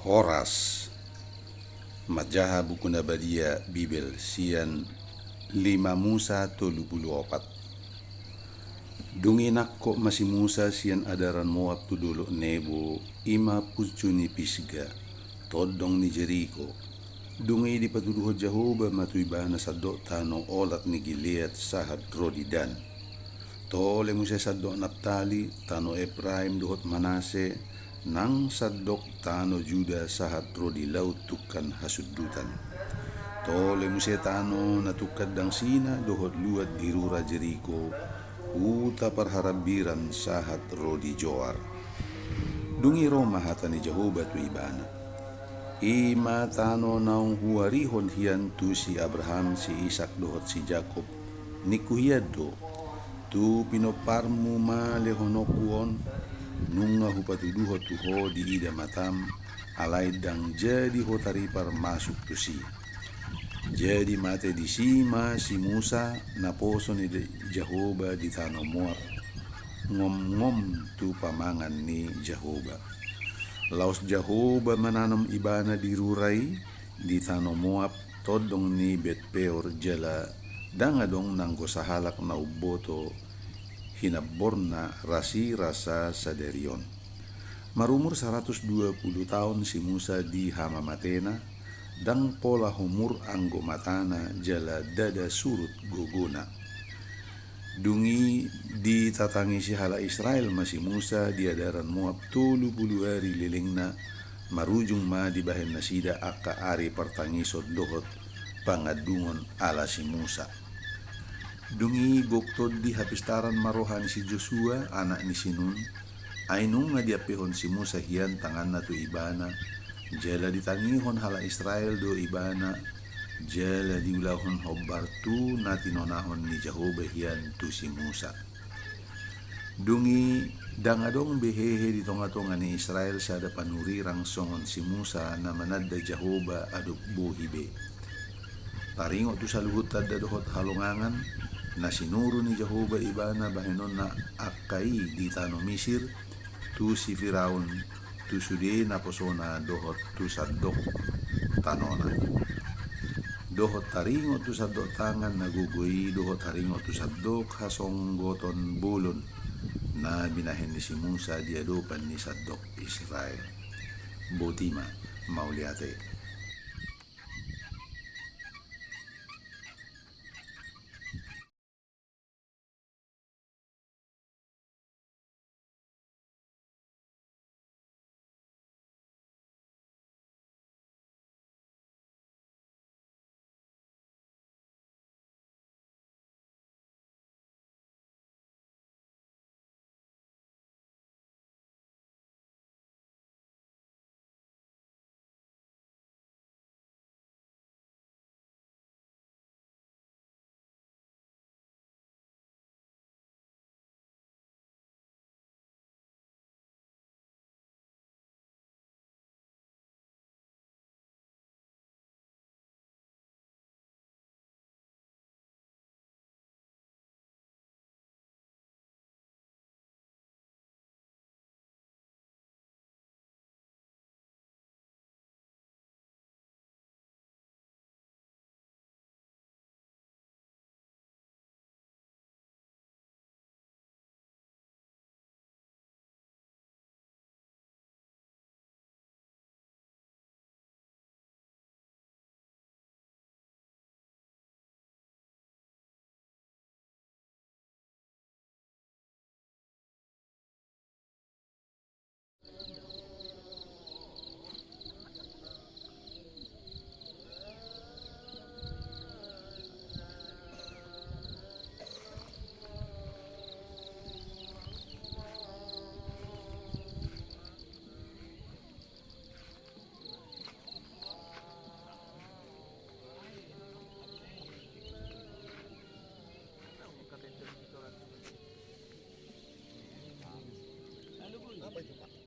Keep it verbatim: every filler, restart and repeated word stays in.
Horas. Manjaha buku na badia Bibel sian lima Musa tolu pulu opat. Dung i nangkok ma si Musa sian adaran Moab tu dolok Nebo, i ma puncu ni Pisga, tondong ni Jeriko. Dung i dipatuduhon Jahowa ma tu ibana sandok tano olat ni Gilead sahat ro di Dan. Tole muse sandok Naptali, tano Epraim dohot Manase, nang sandok tano Juda sahat ro di laut tungkan hasundutan. Tole muse tano na tungkan dangsina dohot luat di rura Jeriko, huta parharambiran sahat ro di Joar. Dung i ro ma hata ni Jahowa tu ibana: I ma tano naung huarihon hian tu si Abraham, si Isak dohot si Jakob, ningku hian do: Tu pinomparmu ma lehononku on, nunga hupatuduhon tu ho diida matam, alai ndang jadi ho taripar masuk tusi. Jadi mate disi ma si Musa, naposo ni Jahowa di tano Moab, ngomngom tu pamangan ni Jahowa. Laos Jahowa mananom ibana di rura i, di tano Moab, tondong ni Betpeor, jala ndang adong nanggo sahalak na umboto hinamborna rasirasa sadari on. Marumur saratus dua pulu taon si Musa di hamamatena, ndang pola homur anggo matana jala ndada surut gogona. Dung i ditatangisi halak Israel ma si Musa di adaran Moab tolu pulu ari lelengna, marujung ma dibahen nasida angka ari partangison dohot pangandungon ala si Musa. Dung i gok tondi hapistaran ma roha ni si Josua, anak ni si Nun, ai nunga diampehon si Musa hian tanganna tu ibana, jala ditangihon halak Israel do ibana, jala diulahon hombar tu na tinonahon ni Jahowa hian tu si Musa. Dung i ndang adong be hehe di tongatonga ni Israel sada panurirang songon si Musa na mananda Jahowa adop bohi be. Taringot tu saluhut tanda dohot halongangan, na sinuru ni Jahowa ibana bahenonna angka i di tano Misir, tu si Firaun, tu sude naposona dohot tu sandok tanona. Dohot taringot tu sandok tangan na gogo i, dohot taringot tu sandok hasonggoton bolon na binahen ni si Musa di adopan ni sandok Israel. Boti ma, mauliate.